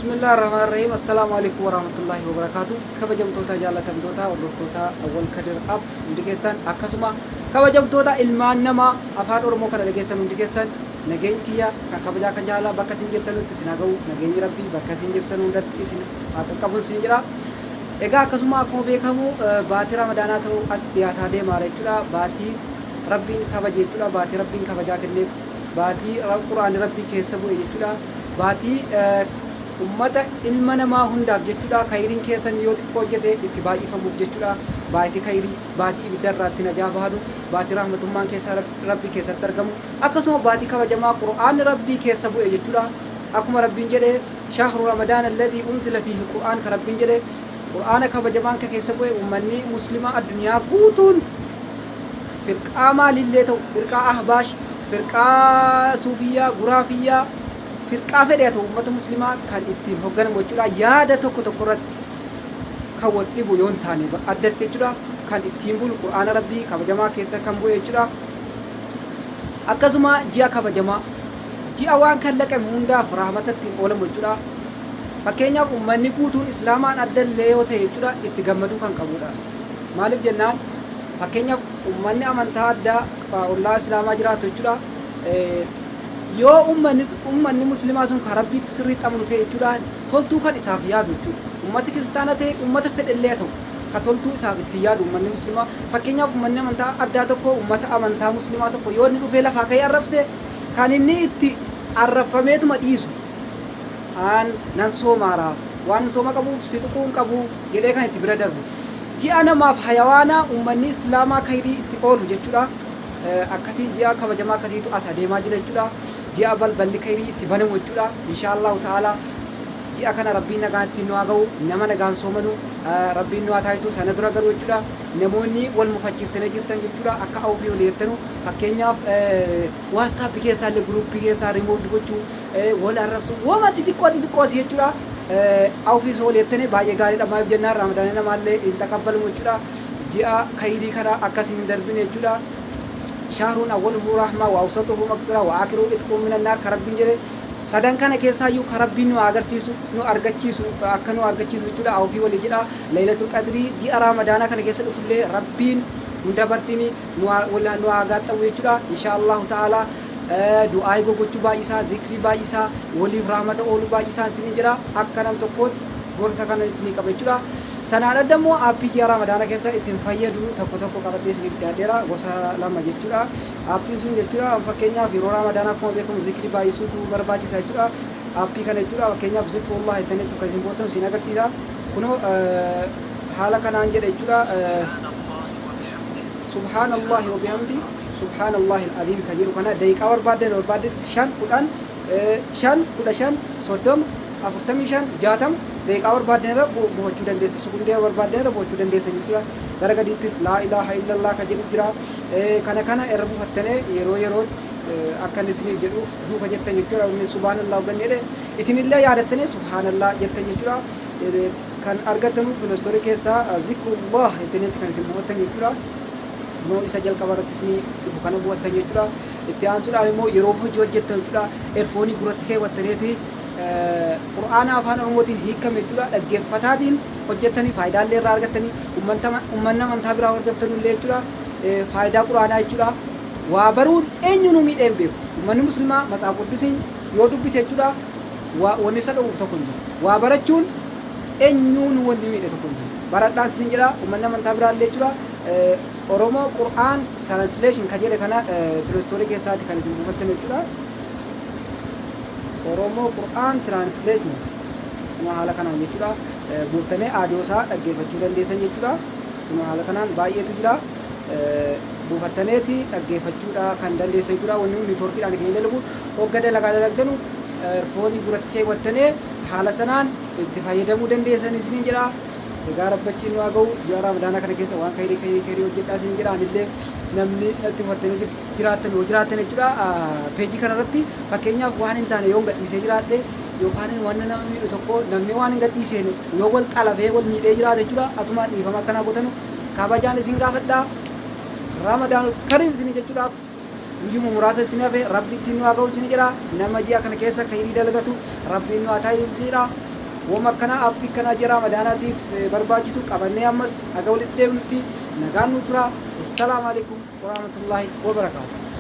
Bismillah ar-Rahmaan ar-Rahiim. Assalaamu alaikum warahmatullahi wabarakaatu. Kabajamtoota, jaalatamtoota, hordoftoota Awwal Kadir App hundi keessan, akkasuma kabajamtoota ilmaan namaa afaan Oromoo kana dhageessan hundi keessan, nageenyi kiyya kan kabajaa kan jaalalaa bakka isin jirtanutti isin haa ga'u. Nageenyi Rabbii bakka isin jirtan hundatti isin haa qaqqabuun isin jedha. Egaa akkasuma akkuma beekamu baatii Ramadaanaa ta'u as dhiyaataa deemaara jechuudha. Baatii Rabbiin kabaje jechuudha. Baatii Rabbiin kabajaa kenneef, baatii Qur'aanni Rabbii keessa bu'e jechuudha. Baatii ummata ilma namaa hundaaf jechuudha, kayriin keessan yoo xiqqoo hojjete itti baay'ifamuuf jechuudha. Baatii kayrii, baatii ibidda irraa itti najaa bahanu, baatii rahmatummaan keessa Rabbii keessatti argamu, akkasuma baatii kabajamaa Qur'aanni Rabbii keessa bu'e jechuudha. Akkuma Rabbiin jedhe, "Shahru Ramadaan alladhii unzila fiihi Qur'aan" ka Rabbiin jedhe, Qur'aana kabajamaan ka keessa bu'e, ummanni Muslimaa addunyaa guutuun firqaa maalillee ta'u, firqaa Ahbaash, firqaa Suufiyyaa, Guraafiyyaa, firqaa fedhe haa ta'u, ummata Muslimaa kan ittiin hogganamu jechuudha. Yaada tokko tokko irratti kan wal dhibu yoo hin taane addatti jechuudha, kan ittiin bulu Qur'aana Rabbii kabajamaa keessa kan bu'e jechuudha. Akkasuma ji'a kabajamaa, ji'a waan kallaqame hundaaf rahmata ittiin oolamu jechuudha. Fakkeenyaaf, ummanni guutuun Islaamaan adda illee yoo ta'e jechuudha, itti gammaduu kan qabudha. Maaliif jennaan, fakkeenyaaf ummanni amantaa addaa ollaa Islaamaa jiraatu jechuudha, yoo ummanni Muslimaa sun kan Rabbiitti sirriitti amanu ta'e jechuudha, toltuu kan isaaf yaadu jechuudha. Ummati Kiristaana ta'e, ummata fedhellee haa ta'u, ka toltuu isaaf itti yaadu ummanni Muslimaa. Fakkeenyaaf, ummanni amantaa addaa tokko ummata amantaa Muslimaa tokko yoo inni dhufee lafaa ka'ee arrabse, kan inni itti arrabfameetuma dhiisu, "Aan nan soomaara, waan sooma qabuuf si tuquu hin qabu" jedhee kan itti bira darbu. Ji'a namaaf hayawaanaa ummanni Islaamaa kayrii itti oolu jechuudha. Akkasii ji'a kabajamaa akkasiitu as adeemaa jira jechuudha. Ji'a balballi kayrii itti banamu jechuudha. Insha Allahu ta'ala, ji'a kana Rabbiin nagaan ittiin nu haa ga'u. Nama nagaan soomanu Rabbiin nu haa taasisu. Sana dura garuu jechuudha, namoonni wal mufachiiftanii jirtan jechuudha, akka awfii walii jettanu, fakkeenyaaf WhatsApp keessaa illee groupii keessaa rimuuvd gochuu, wal arrabsu, wama xixiqqoo xixiqqoo asii jechuudha, awfii soo walii jettanii baay'ee gaariidha. Maaliif jennaan, Ramadaanii namaallee hin taqabbalamu jechuudha. Ji'a kayrii kana akkasiin hin darbine jechuudha. "Shahruun awwaluhu rahma wa awsatuhu maghfira wa akhiruhu itqun minan naar" ka Rabbiin jedhe, sadan kana keessaayyuu ka Rabbiin nu agarsiisu, nu argachiisu, akka nu argachiisu jechuudha. Awfii walii jedha. Laylatul Qadrii ji'a Ramadaanaa kana keessa dhufullee Rabbiin nu dabarsiini nu haa gaaxxamu jechuudha. Insha Allahu ta'ala, du'aa gochuu baay'isaa, zikrii baay'isaa, waliif rahmata ooluu baay'isaa isiniin jira. Akka nam tokkootti gorsa kana isinii qaba jechuudha. Sanaan adda immoo aappii ji'a Ramadaana keessa isin fayyadu tokko tokko qabadhee isiniif dhiyaadheera, gosa lama jechuudha. Aappiin sun jechuudha, fakkeenyaaf yeroo Ramadaanaa akkuma beekamu zikrii baay'isuutu barbaachisa jechuudha. Aappii kana jechuudha, fakkeenyaaf "Zikrullah" jettanii tokko isin boottan isin agarsiisa. Kunoo haala kanaan jedha jechuudha. "Subhaanallahi wa bihamdi, subhaanallahi al-aziim" kan jedhu kana daqiiqaa barbaaddan barbaaddes, 5, 10, 5, 15, 30, 45, 60, daqiiqaa barbaaddan irra buufachuu dandeessa, sekundee barbaaddan irra buufachuu dandeessa jechuudha. Gara gadiittis "Laa ilaaha illallah" kan jedhu jira. Kana kana irra buufattanii yeroo yerootti akka inni isiniif jedhuuf duuka jettan jechuudha. Inni "Subhaanallah" hogganni jedhe isinillee yaadattanii "Subhaanallah" jettan jechuudha. Kan argattanu Play Store keessaa "Zikrullah" jettaniitti kan isin buufattan jechuudha. Immoo isa jalqaba irratti isinii dhufu kana buufattan jechuudha. Itti aansuudhaan immoo yeroo hojii hojjettan jechuudha, earphoneii gurratti keewwattaniiti Qur'aana afaan Oromootiin hiikame jechuudha dhaggeeffataatiin hojjettanii faayidaalee irraa argattanii, uummanni amantaa biraa hordoftanullee jechuudha, faayidaa Qur'aanaa jechuudha. Waa baruun eenyuun miidhee hin beeku. Uummanni Muslimaa Matsaaf Quddusiin yoo dubbise jechuudha, waa wanni isa dhowwu tokko hin jiru. Waa barachuun eenyuun wanni miidhe tokko hin jiru. Baradhaan isin jedha. Uummanni amantaa biraallee jechuudha, Oromoo Qur'aan Translation kan jedhe kana Play Store keessaati kan isin buufattan jechuudha. Oromoo Qur'aan Translation kuma haala kanaan jechuudha, buuftanii audio isaa dhaggeeffachuu dandeessan jechuudha. Kuma haala kanaan baay'eetu jira. Buufattaneeti dhaggeeffachuudha kan dandeessan jechuudha. Wanni networkiidhaan kan dalagu, hogga dalagaa dalagdanu earphoneii gurratti keewwattanii haala sanaan itti fayyadamuu dandeessan isiniin jedha. Egaa rabbachiin nu haa ga'u. Ji'a Ramadaanaa kana keessa waan kayrii kayrii kayrii hojjedhaa isiniin jedha. Anillee namni natti uffattanii jiraattan yoo jiraattan jechuudha, peejii kanarratti fakkeenyaaf waan hin taane yoo gadhiisee jiraadhe, yookaan waan nama miidhu tokko namni waan hin gadhiiseen yoo wal xalafee wal miidhee jiraate jechuudha, asumaan dhiifama akkanaa gootanu kabajaan isin gaafadha. Ramadaan Kariim isin jechuudhaaf guyyuma muraasa isin hafe. Rabbi ittiin nu haa ga'u isin jedha. Nama ji'a kana keessa kayrii dalagatu Rabbiin nu haa taasisu jedha. Woma akkanaa aappii akkanaa ji'a Ramadaanaatiif barbaachisu qabannee ammas haga walitti deebinutti nagaan nu tura. Wassalaamu alaikum warahmatullaahi wabarakaatu.